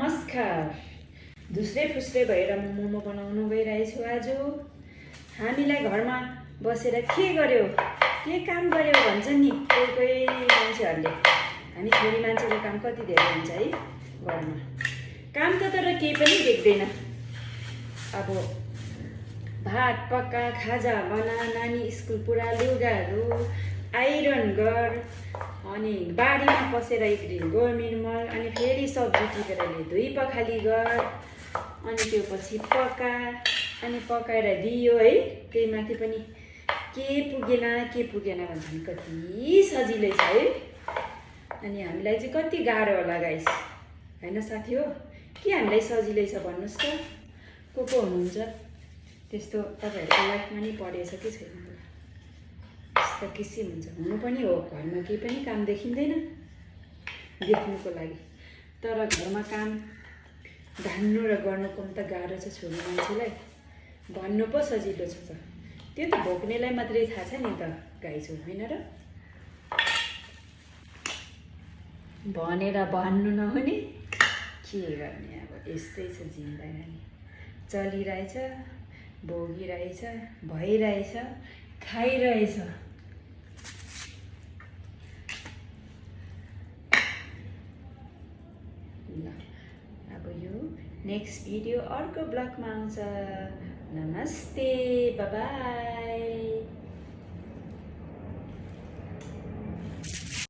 नमस्कार। धुस्रे फुस्रे भएर मोमो बनाउनु गइरहेछु आज। हामीलाई घरमा बसेर के गर्यो के काम गर्यो भन्छ नि कोही कोही मान्छेहरूले। हामी छोरी मान्छेको काम कति धेरै हुन्छ है घरमा। काम त तर केही पनि देख्दैन। अब भात पक्का, खाजा बना, नानी स्कुल पुरा, लुगाहरू आइरन गर, अनि बारीमा पसेर एक दिन गोर्मिन मल, अनि फेरि सब्जी टिपेर धुई पखाली गर, अनि त्यो पछि पका, अनि पकाएर दियो है। त्यही माथि पनि के पुगेन भन्छन्। कति सजिलै छ है। अनि हामीलाई चाहिँ कति गाह्रो होला गाइस, होइन साथी हो? के हामीलाई सजिलै छ भन्नुहोस् त? को हुनुहुन्छ त्यस्तो? तपाईँहरूको लाइफमा नि परेछ कि छैन? यस्तो किसिम हुन्छ। हुनु पनि हो, घरमा केही पनि काम देखिँदैन देख्नुको लागि। तर घरमा काम धान्नु र गर्नु पनि त गाह्रो छ छोरी मान्छेलाई। भन्नु पो सजिलो छ त्यो त भोग्नेलाई मात्रै थाहा छ नि त गाइस, होइन र? भनेर भन्नु नहुने, के गर्ने अब। यस्तै छ जिन्दगी, चलिरहेछ, भोगिरहेछ, भइरहेछ, खाइरहेछ। ल अब यो नेक्स्ट भिडियो अर्को ब्लगमा आउँछ। नमस्ते, बाइ बाइ।